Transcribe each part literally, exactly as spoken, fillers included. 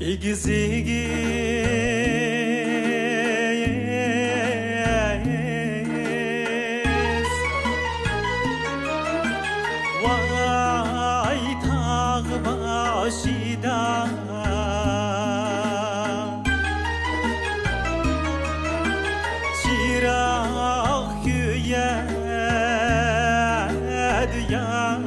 ئېگىز-ئېگىز ۋاي تاغ باشىدا چىراغ كۆيەدۇ يارۇم.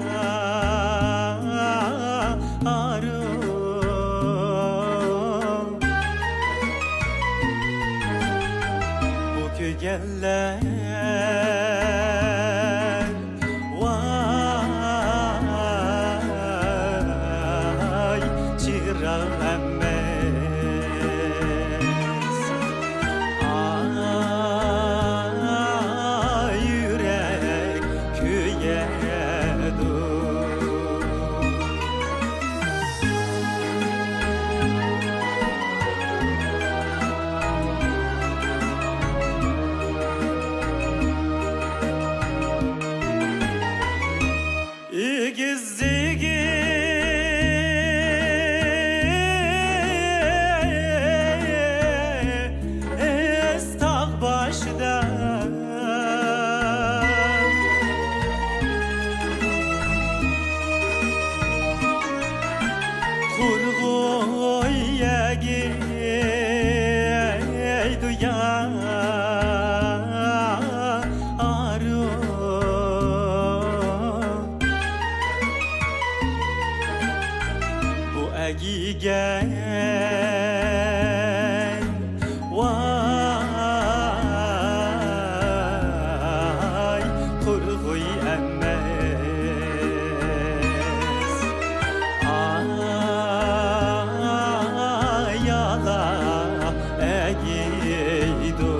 بۇ كۆرگەنلەر ۋاي چىراغ ئەمەس، ئا، يۈرەك كۆيەدۇ. ئېگىز-ئېگىز تاغ باشىدا قۇرغۇي ئەگىيدۇ يارۇم. بۇ ئەگىگەن ۋاي قۇرغۇي ئەمەس، ئايالا ئەگىيدۇ.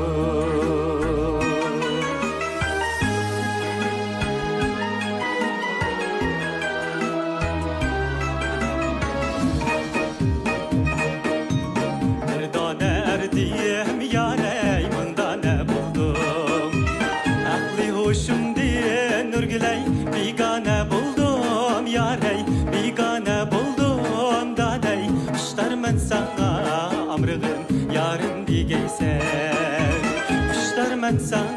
بىر دانە ئەردىم يارەي، مىڭ دانە بولدۇم. ئەقلى ھوشۇمدىن ئۆرگىلەي، بىگانە بولدۇم يارەي، بىگانە بولدۇم دادەي. خۇشتارمەن ساڭا ئامرىغىن يارىم دېگەيسەن، خۇشتارمەن ساڭا